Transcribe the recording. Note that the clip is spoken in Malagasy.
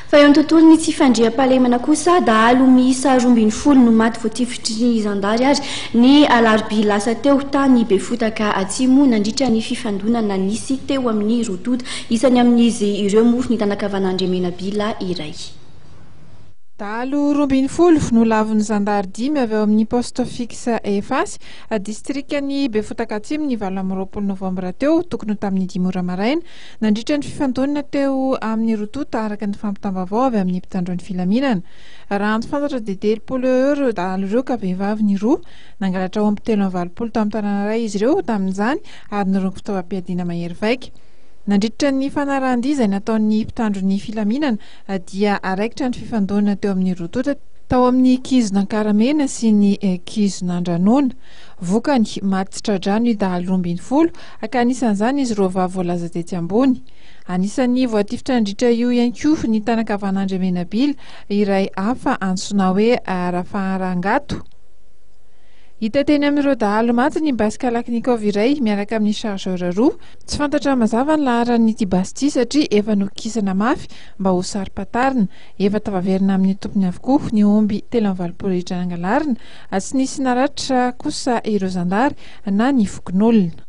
Fa eo amin'ny tontolon'ny tsy fandriampahalemana kosa, dahalo miisa 12 no maty voatifitry ny zandary ary ny alarobia lasa teo tany Befotaka Atsimo nandritra ny fifandonana nisy teo amin'ny roa tonta. Isany amin'izy ireo moa ny tanakavan'Andriamenabila iray. Dahalo 12 no lavon'ny zandary dimy avy ao amin'ny poste fixe Efasy, distrikan'i Befotaka Atsimo ny 28 novambra teo, tokony ho tamin'ny 5 ora maraina, nandritra ny fifandonana teo amin'ny roa tonta araka ny fampitam-baovao avy amin'ny mpitandro ny filaminana. Raha ny fantatra dia 30 eo ireo dahalo ireo ka vehivavy ny roa. Nangalatra omby 83 tamin'ny tanàna iray izy ireo tamin'izany ary nirongo fitaovam-piadiana mahery vaika. Nandritra ny fanarahan-dia izay nataon'ny mpitandro ny filaminana dia raikitra ny fifandonana teo amin'ny roa tonta tao amin'ny kizon'Ankaramena sy ny kizon'Andranona. Vokany, maty tsy tra-drano i dahalo 12, ka anisan'izany izy roa vavy voalaza tetsy ambony. Anisan'ny voatifitra nandritra io ihany koa ny tanan-kavan'Andriamenabila iray hafa antsoina hoe Rafaharangato. Hita teny amin'ireo dahalo maty ny basy kalachnikov iray miaraka amin'ny chargeur roa. Tsy fantatra mazava ny laharan'ity basy ity satria efa nokikisana mafy mba ho saro-pantarina. Efa tafaverina amin'ny tompony avokoa ny omby 83 ritra nangalarina. Tsy nisy naratra kosa ireo zandary na ny fokonolona.